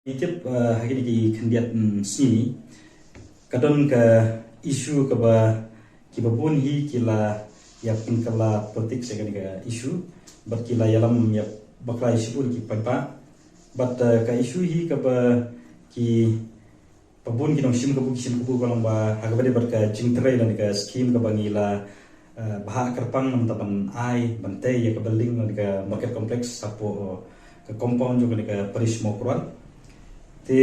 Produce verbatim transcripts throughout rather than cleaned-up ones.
Ngi tip, eh, ha kine ki khyndiat, mm, sngi ka don ka issue kaba kiba bun hi ki la ïa pynkylla politics ïa kane ka issue bad ki la ïalam ïa bakla ïa shibun ki paidbah. Bad, eh, ka issue hi kaba kiba bun ki nongshim kabu ki shim kabu ka long ba ha kaba dei bad ka jingtrei lane ka scheme kaba ngi la, eh, bhah kyrpang namar ban ai ban tei ïa ka building lane ka market complex hapoh, eh, ka compound jong kane ka parish Mawkyrwat. Te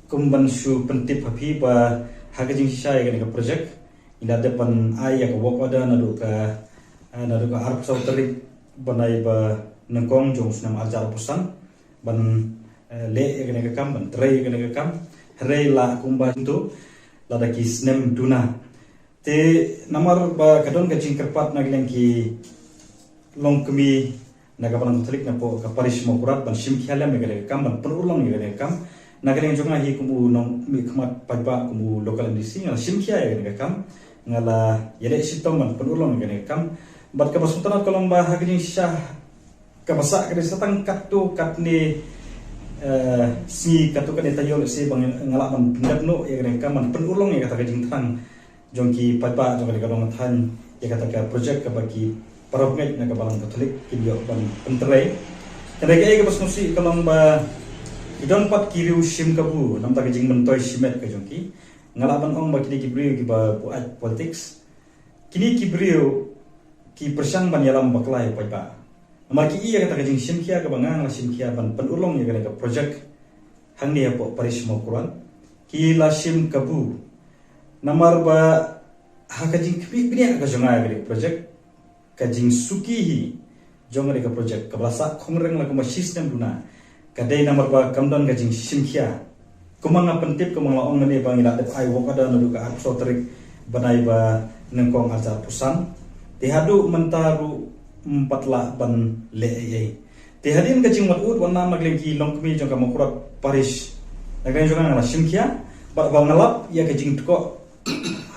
kum ban shu pyntip ha phi ba ha ka jingshisha ïa kane ka project ngi la dep ban ai ïa ka work order naduh ka, eh, naduh ka arphew saw tarik bnai ba nyngkong jong u snem arhajar arphew san ban, eh, leh ïa kane ka kam, ban trei ïa kane ka kam. Hynrei la kumba to lada ki snem duna. Te namar ba ka don ka jingkyrpad na ka liang ki longkmie na ka balang Katholik napoh ka parish Mawkyrwat ban shim khia lem ïa kane ka kam, ban pynurlong ïa kane ka kam. Na ka liang jong nga hi kum u nongmihkhmat paidbah, kum u local M D C, nga la shim khia ïa kane ka kam, nga la ïaleh shitom ban pynurlong ïa kane ka kam. Bad kaba sngewtynnat ka long ba ha ka jingshisha kaba sah ka dei sa tang katto katne, eh, sngi, katto katne taïew lehse ba nga lah ban pyndep noh ïa kane ka kam, ban pynurlong ïa kata ka jingthrang jong ki paidbah jong kane ka dong ka thaiñ ïa kata ka project kaba ki parabangeit na ka balang Katholik kin ïoh ban pyntrei. Hynrei kaei kaba sngewsih ka long ba ki don pat ki riew shim kabu namar ka jingmyntoi shimet ka jong ki. Nga lah ban ong ba kine ki briew kiba buaid politics, kine ki briew ki pyrshang ban ïalam bakla ïa paidbah. Namar ki i ïa kata ka jingshim khia kaba nga nga la shim khia ban pynurlong ïa kane ka project hangne hapoh parish Mawkyrwat, ki la shim kabu. Namar ba ha ka jingkhmih bniah ka jong nga ïa kane ka project, ka jingsuki hi jong kane ka project kaba la sah khongryng la kumba shi snem duna, ka dei namar ba kam don ka jingshim khia. Kumba nga pyntip, kumba nga la ong mynne ba ngi la dep ai work order naduh ka arphew saw tarik bnai ba nyngkong arhajar arphew san. Te haduh mynta ruh ym pat lah ban leh ei ei. Te hadien ka jingwad ud wad nam na ka liang ki longkmie jong ka Mawkyrwat parish, na ka liang jong nga nga la shim khia bad ba nga lap ïa ka jingtkoh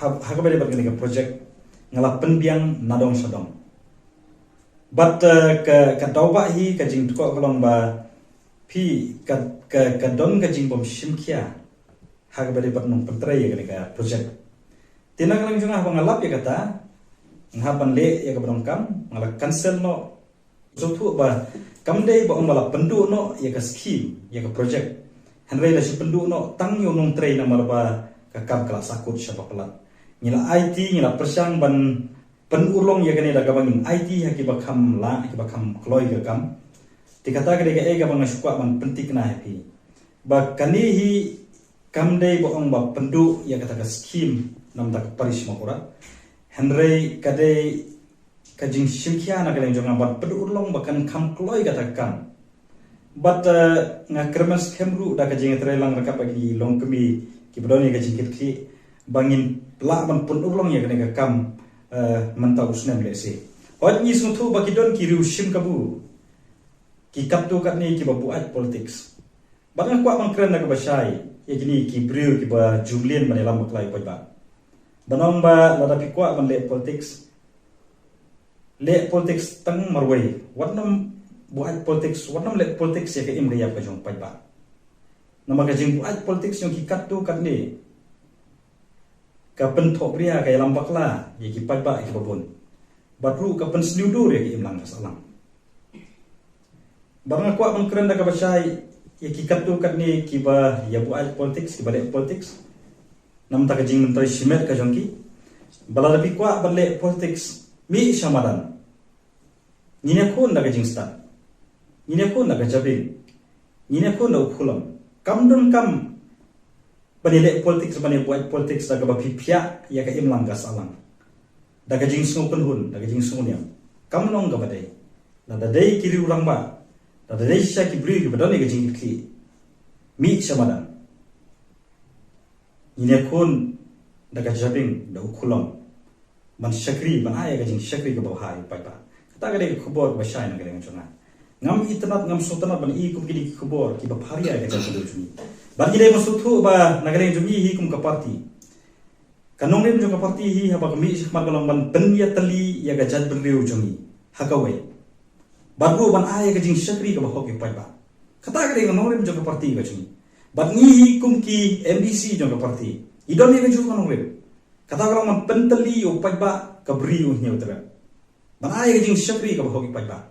ha, ha kaba dei bad kane ka project, nga la pynbiang na dong sha dong. Bad, eh, ka, ka daw ba hi ka jingtkoh ka long ba phi ka, ka, ka don ka jingbym shim khia ha kaba dei bad nongpyntrei ïa kane ka project. Te na ka liang jong nga haba nga lap ïa kata, nga hap ban leh ïa kaba donkam, nga la cancel noh. Sngewthuh ba kam dei ba ong ba la pynduh noh ïa ka scheme, ïa ka project. Hynrei la shu pynduh noh tang ïa u nongtrei namar ba ka kam ka la sahkut sha ba palat. Ngi la aiti, ngi la pyrshang ban pynurlong ïa kane da kaba ngin aiti ha kiba kham lah, ha kiba kham kloi ka kam. Te kata ka dei kaei kaba nga shu kwah ban pynthikna ha phi ba kane hi kam dei ba ong ba pynduh ïa kata ka scheme namar ka parish Mawkyrwat. Hynrei ka dei ka jingshim khia na ka liang jong nga ban pynurlong ba kan kham kloi kata ka kam. Bad, eh, nga kyrmen skhem ruh da ka jingïatreilang ryngkat bad ki longkmie kiba don ïa ka jingkitkhlieh ba ngin lah ban pynurlong ïa kane ka kam, eh, mynta u snem lehse. Hooid ngi sngewthuh ba ki don ki riew shim kabu, ki katto katne kiba buaid politics. Bad nga kwah ban kren da kaba shai ïa kine ki briew kiba ju mlien ban ïalam bakla ïa u paidbah. Ban ong ba lada phi kwah ban leh politics, leh politics tang marwei. Wat nym buaid politics, wat nym leh politics ïa ka im ka ïap ka jong u paidbah. Namar ka jingbuaid politics jong ki katto katne ka pynthohbria, ka ïalam bakla ïa ki paidbah kiba bun. Bad ruh ka pynsniew dur ïa ka imlang ka sahlang. Bad nga kwah ban kren da kaba shai ïa ki katto katne kiba ïa buaid politics, kiba leh politics. Namar ka jingmyntoi shimet ka jong ki. Ba lada phi kwah ban leh politics, mih sha madan. Ngin ïakhun da ka jingstad. Ngin ïakhun da ka jabieng. Ngin ïakhun da u khulom. Kam donkam ban ïaleh politics, ban ïabuaid politics da kaba phi phiah ïa ka imlang ka sahlang, da ka jingsngewkynhun, da ka jingsngewniam. Kam long kaba dei. Lada dei ki riew rangbah, lada dei shisha ki briew kiba don ïa ka jingkitkhlieh, mih sha madan. Ngin ïakhun da ka jabieng, da u khulom, ban shakri, ban ai ïa ka jingshakri kaba bha ïa u paidbah. Kata ka dei ka khubor kaba shai na ka liang jong nga. Ngam itynnad, ngam sngewtynnad ban i kum kine ki khubor kiba pharia ïa ka jaitbynriew jong ngi. Bad ngi dei ban sngewthuh ba na ka liang jong ngi hi kum ka party, ka nongrim jong ka party hi haba ka mih shakhmat ka long ban pynïatylli ïa ka jaitbynriew jong ngi ha kawei. Bad ruh ban ai ïa ka jingshakri kaba hok ïa u paidbah. Kata ka dei ka nongrim jong ka parti ka jong ngi. Bad ngi hi kum ki M D C jong ka parti, ngi don ïa kajuh ka nongrim. Kata ka long ban pyntylli ïa u paidbah ka Bri u Hynñiewtrep. Ban ai ka jingshakri kaba hok ïa u paidbah.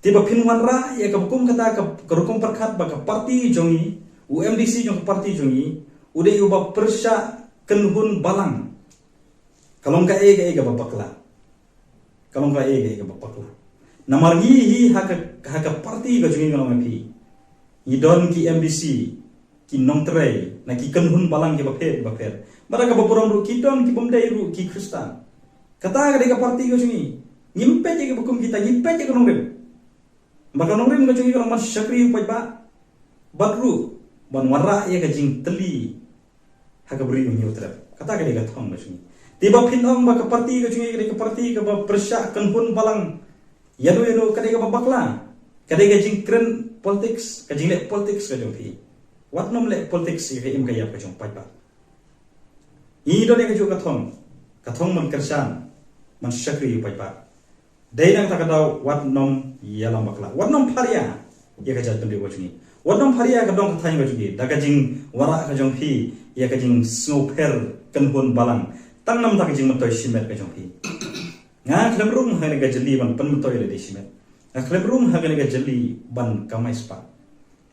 Te ba phin wanrah ïa kaba kum kata ka, ka rukom pyrkhat ba ka parti jong ngi, u M D C jong ka parti jong ngi, u dei uba pyrshah kynhun balang. Ka long kaei kaei kaba bakla. Ka long kaei kaei kaba bakla. Namar ngi hi ha ka, ha ka parti ka jong ngi, nga ong ïa phi, ngi don ki M D C, ki nongtrei, na ki kynhun balang kiba pher kiba pher. Bad ha kaba burom ruh ki don ki bym dei ruh ki Khristan. Kata ka dei ka parti ka jong ngi. Ngim peit ïa kaba kum kita, ngim peit ïa ka nongrim. Bad ka nongrim ka jong ngi ka long ban shakri ïa u paidbah. Bad ruh ban wanrah ïa ka jingtylli ha ka Bri u Hynñiewtrep. Kata ka dei ka thong ka jong ngi. Te ba phin ong ba ka parti ka jong ngi ka dei ka parti kaba pyrshah kynhun balang ïano ïano, ka dei kaba bakla. Ka dei ka jingkren politics, ka jingleh politics ka jong phi. Wat nym leh politics ïa ka im ka ïap ka jong u paidbah. Ngi don ïa kajuh ka thong, ka thong ban kyrshan, ban shakri ïa u paidbah. Dei na kata ka daw wat nym ïalam bakla, wat nym pharia ïa ka jaitbynriew ka jong ngi. Wat nym pharia ka dong ka thaiñ ka jong ngi da ka jingwanrah ka jong phi ïa ka jingsngewpher kynhun balang. Tang namar ka jingmyntoi shimet ka jong phi. Nga khlem rung ha kane ka jylli ban pynmyntoi lade shimet. Nga khlem rung ha kane ka jylli ban kamai spah.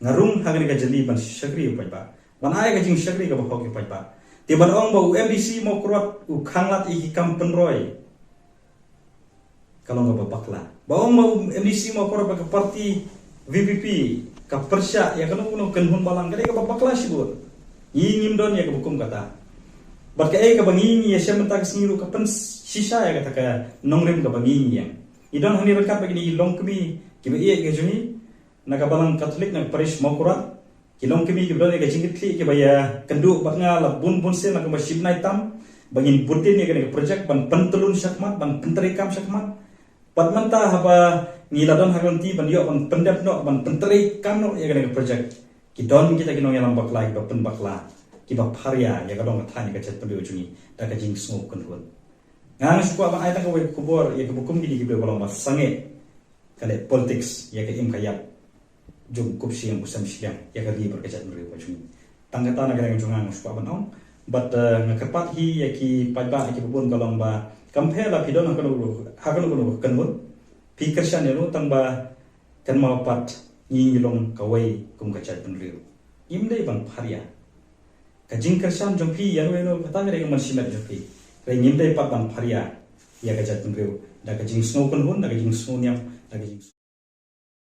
Nga rung ha kane ka jylli ban shakri ïa u paidbah, ban ai ka jingshakri kaba hok ïa u paidbah. Te ban ong ba u M D C Mawkyrwat u khanglad ïa ki kam pynroi, ka long kaba bakla. Ba ong ba u M D C Mawkyrwat bad ka parti V P P ka pyrshah ïa kano kano kynhun balang, ka dei kaba bakla shibun. Ngi ngim don ïa kaba kum kata. Bad kaei kaba ngi, ngi ïashem mynta ka sngi ruh ka pynshisha ïa kata ka nongrim kaba ngi, ngi ïeng. Ngi don hangne ryngkat bad kine ki longkmie kiba ïeit ka jong ngi na ka balang Katholik na ka parish Mawkyrwat. Ki longkmie kiba don ïa ka jingkitkhlieh kiba ïakynduh bad nga la bun bun sien, la kumba shi bnai tam, ba ngin bud dien ïa kane ka project ban pyntyllun shakhmat, ban pyntreikam shakhmat. Bad mynta haba ngi la don ha ka lynti ban ïoh ban pyndep noh, ban pyntreikam noh ïa kane ka project, ki don kita ki nongïalam bakla kiba pynbakla, kiba pharia ïa ka dong ka thaiñ, ïa ka jaitbynriew jong ngi da ka jingsngew kynhun. Nga nga shu kwah ban ai tang kawei ka khubor ïa kiba kum kine kiba long ba sangeh ka leh politics ïa ka im ka ïap jong u Kupshiang u Sem Shiliang ïa ka ri bad ka jaitbynriew ka jong ngi. Tang kata na ka liang jong nga nga shu kwah ban ong. Bad, eh, nga kyrpad hi ïa ki paidbah, ïa kiba bun, ka long ba kam pher la phi don ha kano, ha kano kano ka kynhun, phi kyrshan ïano, tang ba kynmaw pat ngi ngi long kawei kum ka jaitbynriew. Ngim dei ban pharia ka jingkyrshan jong phi ïano ïano, kata ka dei ka mynshimet jong phi. Hynrei ngim dei pat ban pharia ïa ka jaitbynriew da ka jingsngew kynhun, da ka jingsngew niam, da ka jing